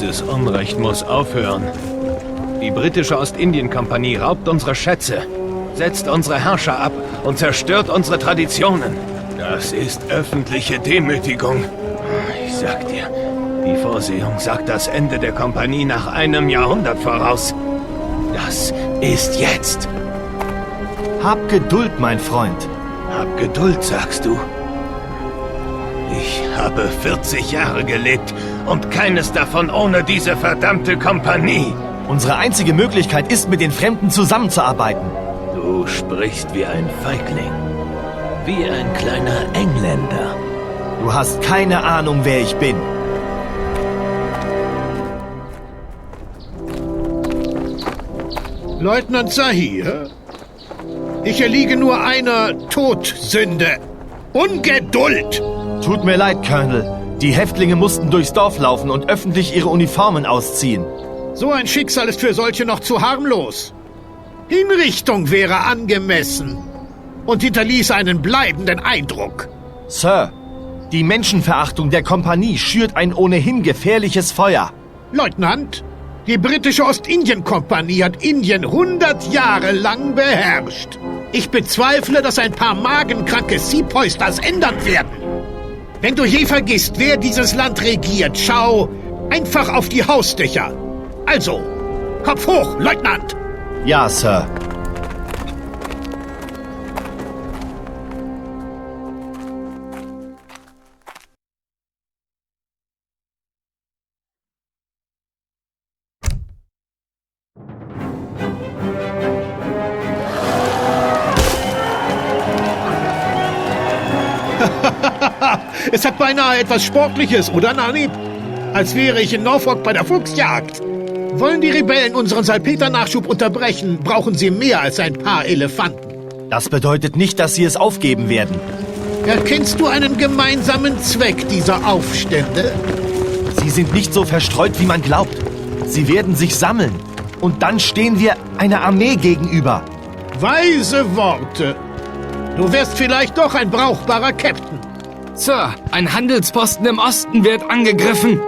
Dieses Unrecht muss aufhören. Die britische Ostindien-Kompanie raubt unsere Schätze, setzt unsere Herrscher ab und zerstört unsere Traditionen. Das ist öffentliche Demütigung. Ich sag dir, die Vorsehung sagt das Ende der Kompanie nach einem Jahrhundert voraus. Das ist jetzt. Hab Geduld, mein Freund. Hab Geduld, sagst du? Ich habe 40 Jahre gelebt und keines davon ohne diese verdammte Kompanie. Unsere einzige Möglichkeit ist, mit den Fremden zusammenzuarbeiten. Du sprichst wie ein Feigling. Wie ein kleiner Engländer. Du hast keine Ahnung, wer ich bin. Leutnant Zahir, ich erliege nur einer Todsünde. Ungeduld! Tut mir leid, Colonel. Die Häftlinge mussten durchs Dorf laufen und öffentlich ihre Uniformen ausziehen. So ein Schicksal ist für solche noch zu harmlos. Hinrichtung wäre angemessen und hinterließ einen bleibenden Eindruck. Sir, die Menschenverachtung der Kompanie schürt ein ohnehin gefährliches Feuer. Leutnant, die britische Ostindien-Kompanie hat Indien 100 Jahre lang beherrscht. Ich bezweifle, dass ein paar magenkranke Sepoys das ändern werden. Wenn du je vergisst, wer dieses Land regiert, schau einfach auf die Hausdächer. Also, Kopf hoch, Leutnant! Ja, Sir. Es hat beinahe etwas Sportliches, oder, Nani? Als wäre ich in Norfolk bei der Fuchsjagd. Wollen die Rebellen unseren Salpeternachschub unterbrechen, brauchen sie mehr als ein paar Elefanten. Das bedeutet nicht, dass sie es aufgeben werden. Erkennst du einen gemeinsamen Zweck dieser Aufstände? Sie sind nicht so verstreut, wie man glaubt. Sie werden sich sammeln. Und dann stehen wir einer Armee gegenüber. Weise Worte. Du wärst vielleicht doch ein brauchbarer Captain. Sir, ein Handelsposten im Osten wird angegriffen.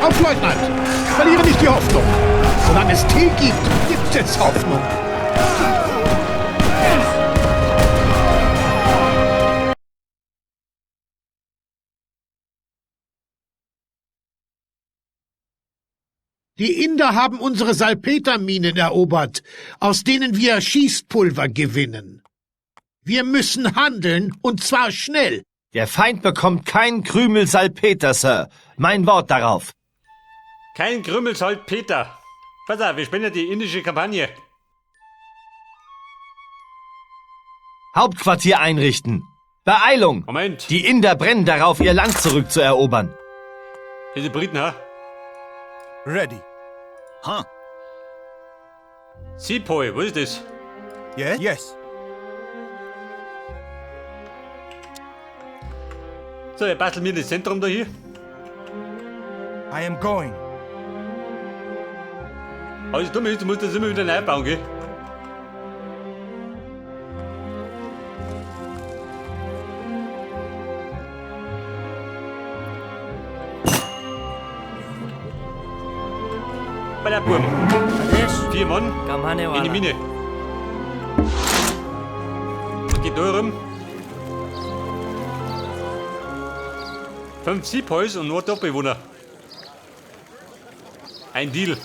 Auf, Leutnant! Verliere nicht die Hoffnung. Solange es Tee gibt, gibt es Hoffnung. Die Inder haben unsere Salpeterminen erobert, aus denen wir Schießpulver gewinnen. Wir müssen handeln, und zwar schnell. Der Feind bekommt kein Krümel Salpeter, Sir. Mein Wort darauf. Kein Krümel Salpeter. Pass auf, wir spielen ja die indische Kampagne. Hauptquartier einrichten. Beeilung! Moment. Die Inder brennen darauf, ihr Land zurückzuerobern. Diese Briten, ha? Ready. Huh. Sepoy, wo ist das? Yes? Yes. So, ich bastel mir das Zentrum da hier. I am going. Aber das Dumme ist, du musst das immer wieder neu bauen, gell? Bei der Burm. 4 Mann in die Mine. Was geht da rum? 5 Sepoys und nur Dorfbewohner. Ein Deal.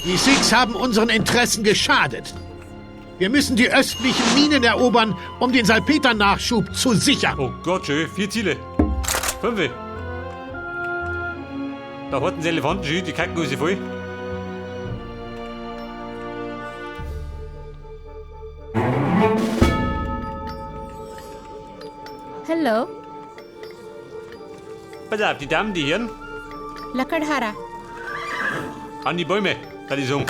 Die Sikhs haben unseren Interessen geschadet. Wir müssen die östlichen Minen erobern, um den Salpeternachschub zu sichern. Oh Gott, schön. 4 Ziele. 5. Da hatten sie Elefanten schön, die kacken uns voll. Hello. Pass auf, die Damen, die hier. Lakadhara. An die Bäume, kann ich sagen.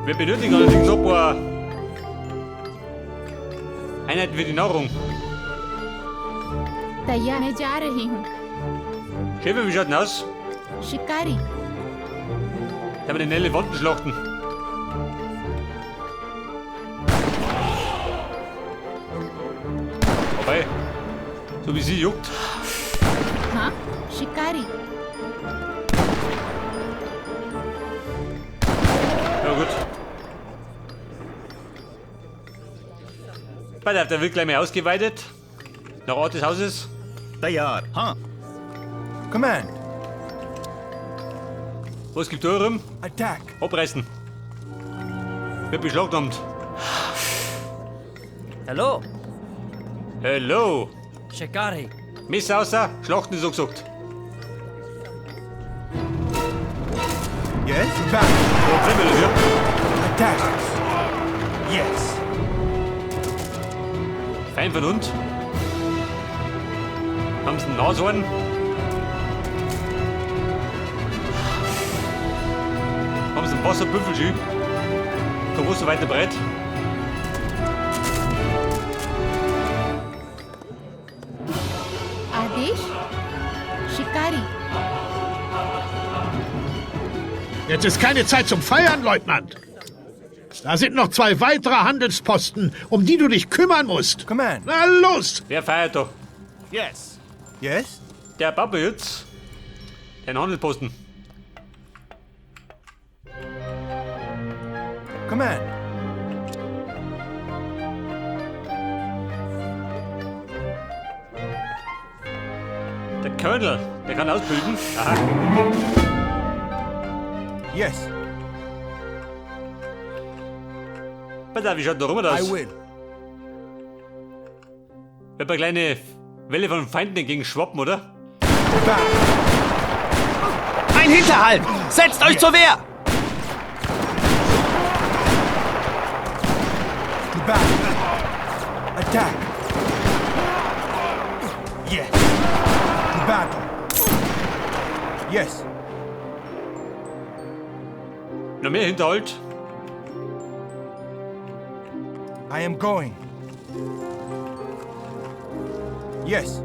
Wir benötigen allerdings noch ein paar Einheiten für die Nahrung. तैयार मैं जा रही हूँ Schäfer, wie schaut denn aus? शिकारी Da wir den Elefanten schlachten. So wie sie juckt. हाँ शिकारी Ja gut. Pass auf, der wird gleich mal ausgeweitet. Nach Ort des Hauses. तैयार हाँ Command. Was gibt da rum? Attack. Abreißen. Wird beschlagnahmt. Hello. Hello. Shikari. Messer außer, Schlachten ist so gesagt. Yes. Battle. Wo sind wir das hier? Attack. Yes. Fein von uns. Haben sie einen Nashorn? Haben sie einen Wasserbüffel schön? Kein Wasser weiter breit. आदेश शिकारी Jetzt ist keine Zeit zum Feiern, Leutnant. Da sind noch 2 weitere Handelsposten, um die du dich kümmern musst. Command. Na los! Wer feiert da? Yes. Yes. Der Papa jetzt. Den Handelsposten. Command. Der Colonel, der kann ausbilden. Aha. Yes. Pass auf, wie schaut da rum aus? I will. Wird eine kleine Welle von Feinden entgegen schwappen, oder? Battle. Ein Hinterhalt! Setzt euch zur Wehr! To battle. Attack. Yes. To battle. Yes. Noch mehr Hinterhalt. I am going. Yes.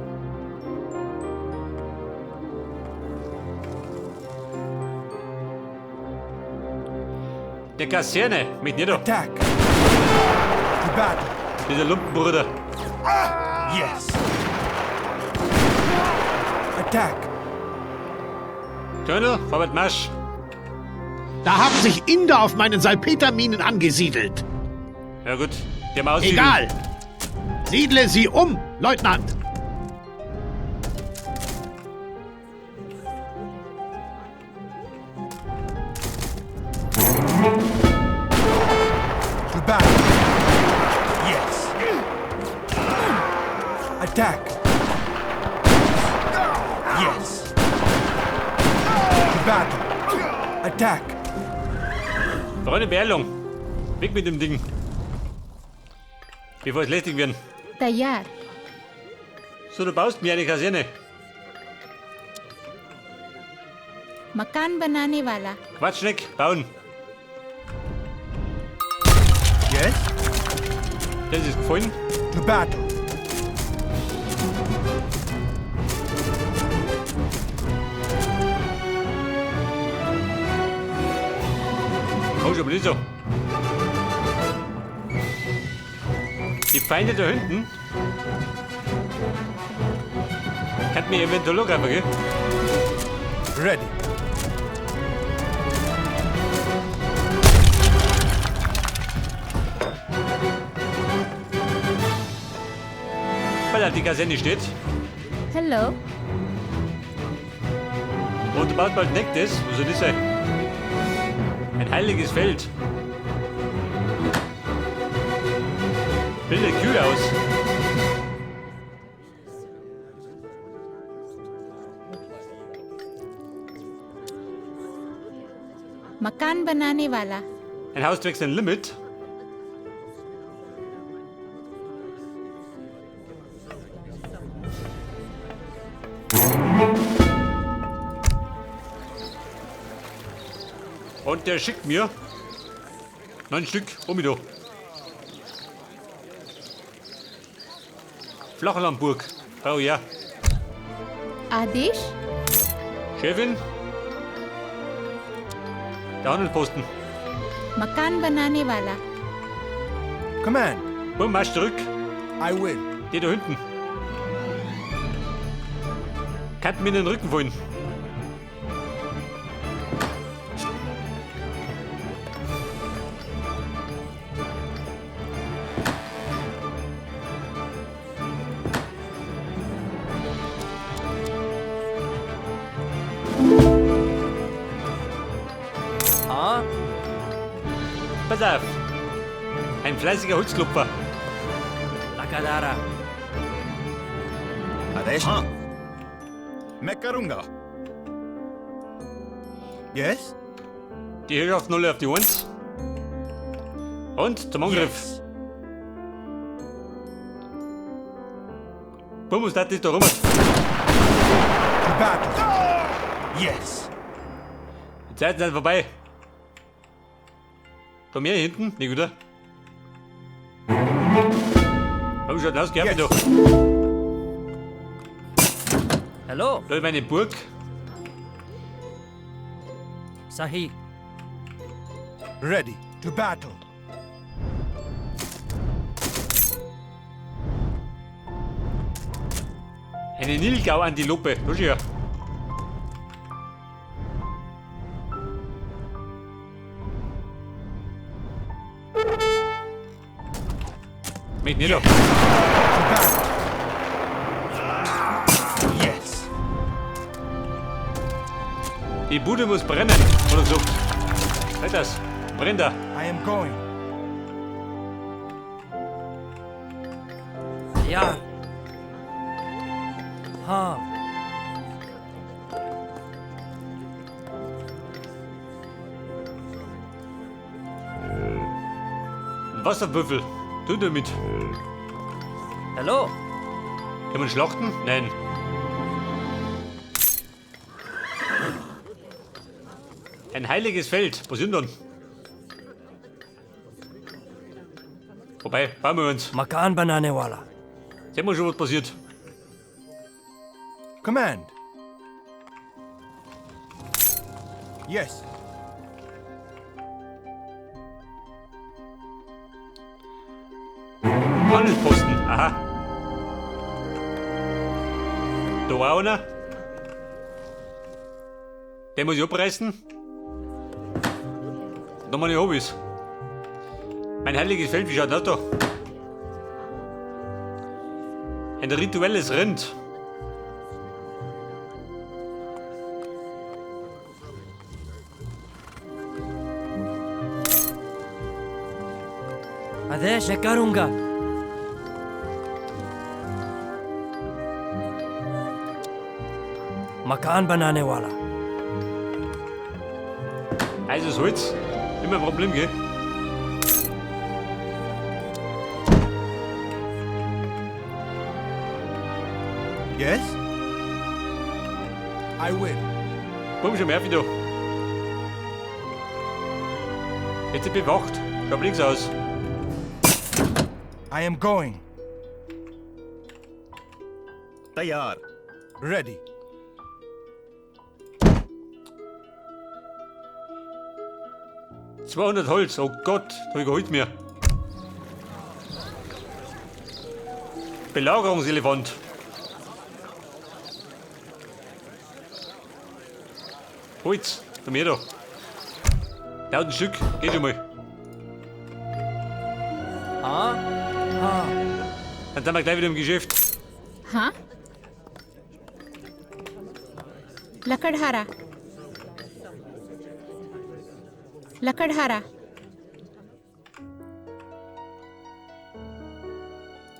Der Kaserne mit Nieder. Attack. To battle. Dieser Lumpenbruder. Yes. Attack. Colonel, Vorwärts Marsch. Da haben sich Inder auf meinen Salpeterminen angesiedelt. Ja gut, die haben aussiedeln. Egal. Siedle sie um, Leutnant. To battle. Yes. Attack. Yes. To battle. Attack. Freunde, Beeilung. Weg mit dem Ding. Bevor es lästig werden. तैयार So, du baust mir eine Kaserne. मकान बनाने वाला Quatschneck, bauen. Yes. Das ist gefallen. To battle. Komm schon, nicht so. Die Feinde da hinten. Kann mir eventuell auch einfach, gell? Ready. Weil da die Kaserne steht. Hello Und du baust bald Nektes. Wo soll das sein? Ein heiliges Feld. Bilde Kühe aus. मकान बनाने वाला Ein Haus wächst ein Limit. Und der schickt mir 9 Stück Omido. Flachlandburg. Oh ja. आदेश Chefin. Der Handelsposten. मकान बनाने वाला Command. Bumm, Marsch zurück. I will. Die da hinten. Kann mir in den Rücken fallen. हाँ Pass auf. Ein fleißiger Holzklopfer. लकड़हारा आदेश हाँ मैं करूंगा Yes? Die Herrschaften alle auf die Eins. Und zum Angriff. Bum, was das da rum? To battle. Yes. Die Zeiten sind vorbei. Da mehr hinten, nicht wieder. Hab ich schon ausgehabt, Yes. da. Hello Da ist meine Burg. सही Ready. To battle. Eine Nilgau-Antilope. Da schau her. Mich nicht da. To battle. Yes. Die Bude muss brennen, hat er gesagt. Halt das. Brennt da. I am going. तैयार हाँ Ein Wasserbüffel. Tu damit. Hello Kann man schlachten? Nein. Ein heiliges Feld. Was sind dann? Wobei, bauen wir uns. मकान बनाने वाला Sehen wir schon, was passiert. Command. Yes. Handelsposten. Aha. Da war einer. Den muss ich abreißen. Und dann meine Hobbys. Mein heiliges Feld, wie schaut das da? Ein rituelles Rind. आदेश मैं करूंगा मकान बनाने वाला Heißes Holz. Immer ein Problem, gell? Yes? I will. Komm schon, mehr wieder. Jetzt ist bewacht. Schaut links aus. I am going. तैयार Ready. 200 Holz, oh Gott, da hab ich kein Holz mehr. Belagerungselefant. Holz, da mehr da. 1000 Stück, geht schon mal. हाँ हाँ Dann sind wir gleich wieder im Geschäft. हाँ लकड़हारा लकड़हारा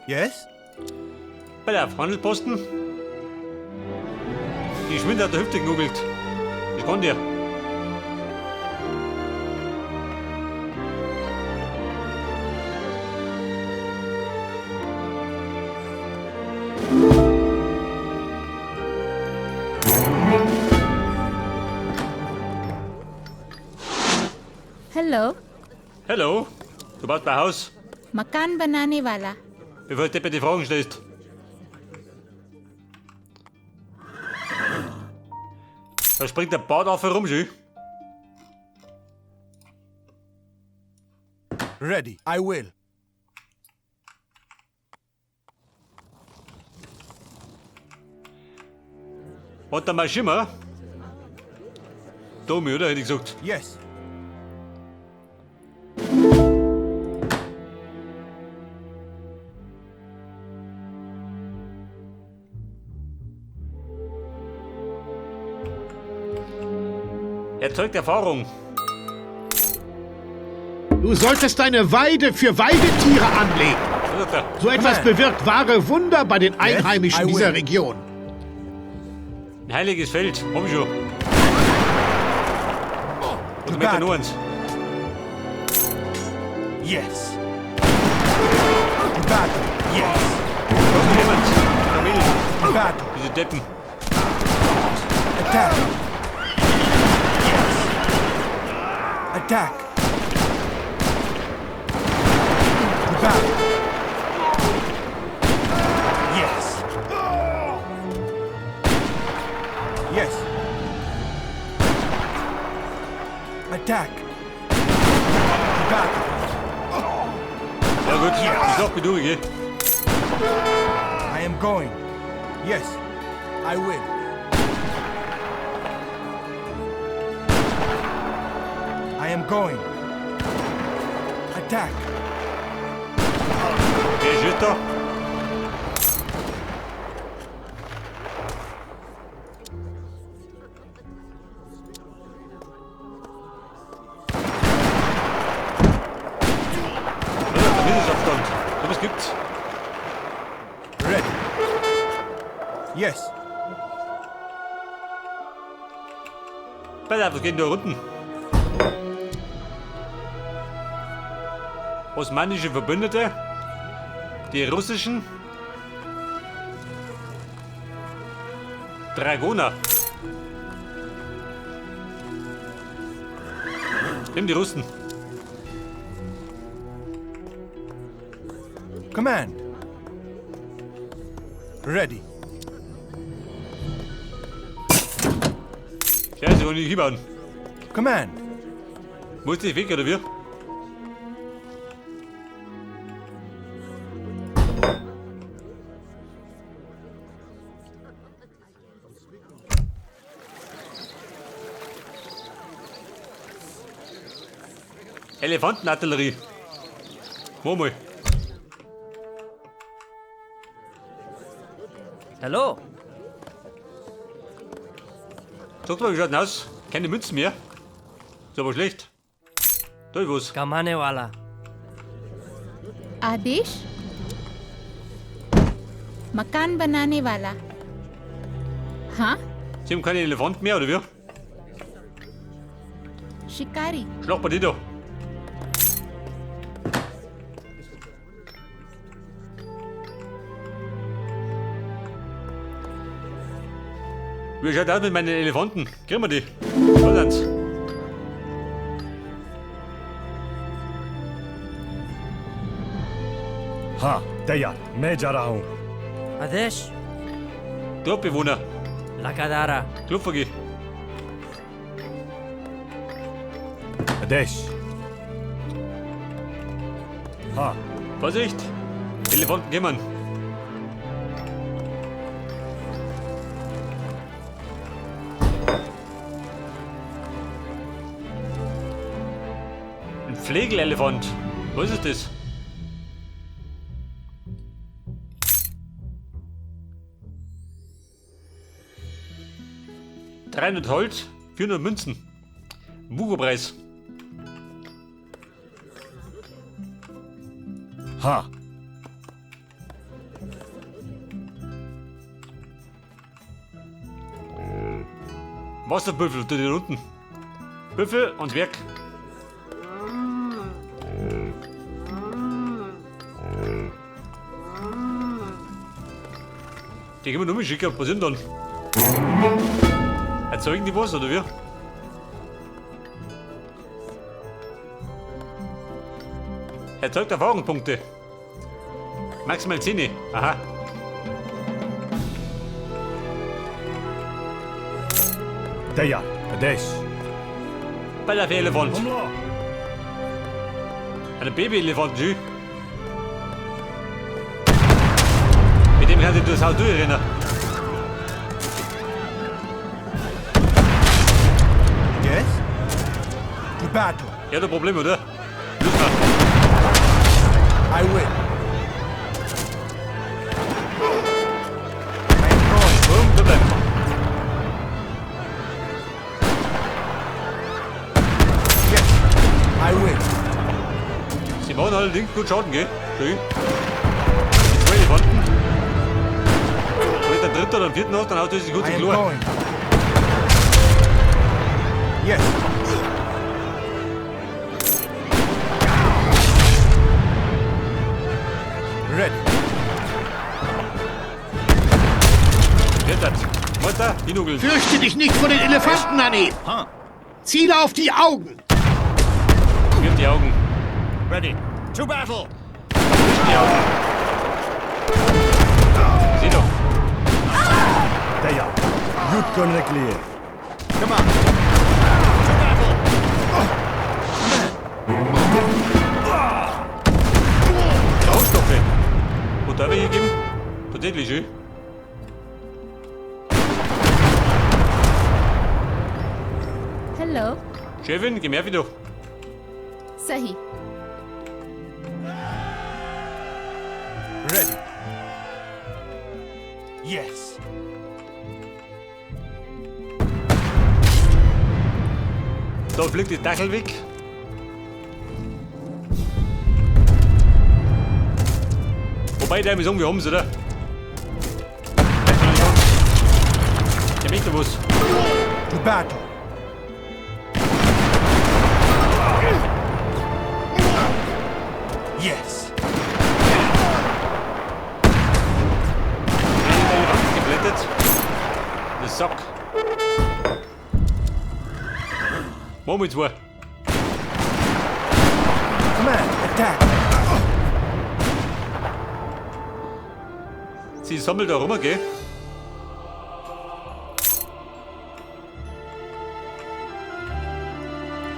Yes? Bei der Handelposten. Die Schwinde hat der Hüfte genuggelt. Ich kann dir. Hello Hello, du baust mein Haus, मकान बनाने वाला bevor du dir die Fragen stellst. Da springt der Bart auf herum, schön. Ready. I will. Hat der Maschimmer? Domi, oder? Hätte ich gesagt. Yes. Erzeugt Erfahrung. Du solltest deine Weide für Weidetiere anlegen. Was sagt er? So etwas bewirkt wahre Wunder bei den Einheimischen I will. dieser Region. Ein heiliges Feld. Hab ich schon. Oder mit der noch eins. Yes. To battle. Yes. Da ist noch jemand. Kamel. To battle. Diese Deppen. Attack. Yes. Attack. To battle. Yes. Yes. Attack. To battle. Ja gut, die Schlacht bin durch, gell? I am going. Yes, I will. I am going. Attack. Der ist da. Ja, der Mindestabstand. So was gibt's. Ready. Yes. Pass auf, was geht denn da unten? Osmanische Verbündete, die russischen Dragoner. Nimm die Russen. Command. Ready. Scheiße, wollen die hinbauen. Command. Muss ich weg, oder wie? Elefantenartillerie. Murmel. Hello. Sag mal, wie schaut denn aus? Keine Münzen mehr. Ist aber schlecht. Da ist was. कमाने वाला आदेश मकान बनाने वाला हाँ Sie haben keine Elefanten mehr, oder wie? शिकारी Schlag bei dir da. Wie schaut aus mit meinen Elefanten? Kriegen wir die? Wo sind's? हाँ तैयार मैं जा रहा हूँ आदेश Dorfbewohner. लकादारा Klopfergi. आदेश हाँ Vorsicht! Elefanten kommen. Ein Pflegelelefant. Was ist das? ...300 Holz, 400 Münzen. Wucherpreis. हाँ Wasserbüffel, da unten. Büffel und Werk. Die können wir nur schicken, was sind dann? Erzeugen die was, oder wie? Erzeugt Erfahrungspunkte. Maximal 10. Aha. तैयार आदेश Bei der Elefant. हमला Ein Baby-Elefant, schön. Mit dem kann ich durchs Haus durchrennen. battle. Er hat ein Problem, oder? Lösen wir. I will. I am going. Boom, da bleiben. Yes, I will. Sie machen allerdings gut Schaden, gell? Schön. Die zwei Elefanten. Wenn du einen dritten oder einen vierten hast, dann haust du das gut I ins am Klo. going. Yes. Ready. Rettet. Mutter, hinugeln. Fürchte dich nicht vor den Elefanten, Hanif. Ziele auf die Augen. Wirf die Augen. Ready. To battle. Zwischen die Augen. Sieh doch. तैयार युद्ध करने के लिए Command. To battle. Rohstoffe. Wo da welche geben? Tatsächlich, schön. Hello. Chefin, geh mehr wieder. सही। Ready. Yes. Da fliegt die Dachel weg. Wobei, der wir sagen, wir haben's, oder? Weiß noch nicht an. Der möchte was. To battle. Yes. Der Elefant ist geblättet. Das Sack. Machen wir zwei. Command, attack. Sie sammelt da rum, gell?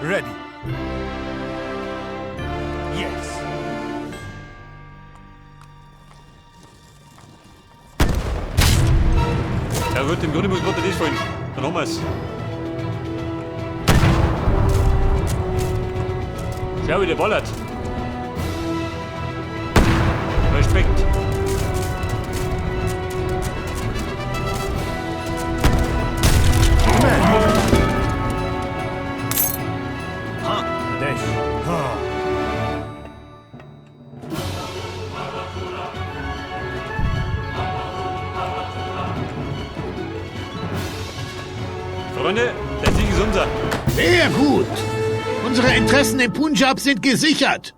Ready. Yes. Ja gut, im Grunde muss gerade das fallen. Dann haben wir's. Schau, wie der ballert. Respekt. आदेश हाँ Freunde, der Sieg ist unser. Sehr gut. Unsere Interessen im Punjab sind gesichert.